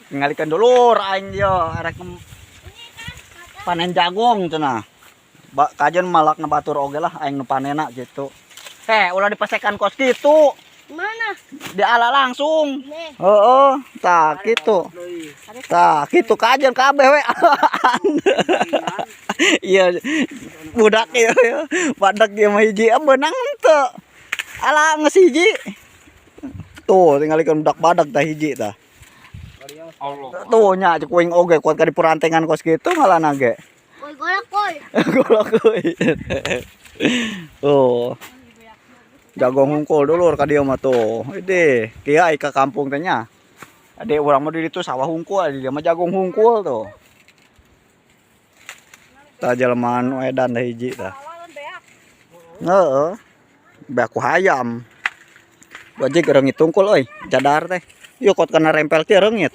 Tingalikeun dulur aing ieu arek panen jagung cenah. Ba kajen malakna batur oge lah, aing nu panena gitu. Heh, ulah dipesekan kos kitu. Mana? Diala langsung. Nih. Heeh, tah kitu. Tah kitu kajen kabeh we. Iya, budak ieu ya. Badak ieu mah hiji beunang henteu. Ala geus hiji. Tuh, tingalikeun budak badak tah hiji tah. Allah. Tuh nya cek kuing oge kuat ka dipurantengan kos kitu ngalana ge. Koi golak koi. Golok euy. Tuh. Jagung hungkul dulur ka dieu mah tuh. Ide, kieu ai ka kampung teh nya. Ade urang mah di ditu sawah hungkul, di dieu mah jagung hungkul tuh. Tah jelema nu edan teh hiji tah. Heeh. Beak ku hayam. Wajib reungit tungkul euy, jadar teh. Yuk kot kana rempel teh reungit.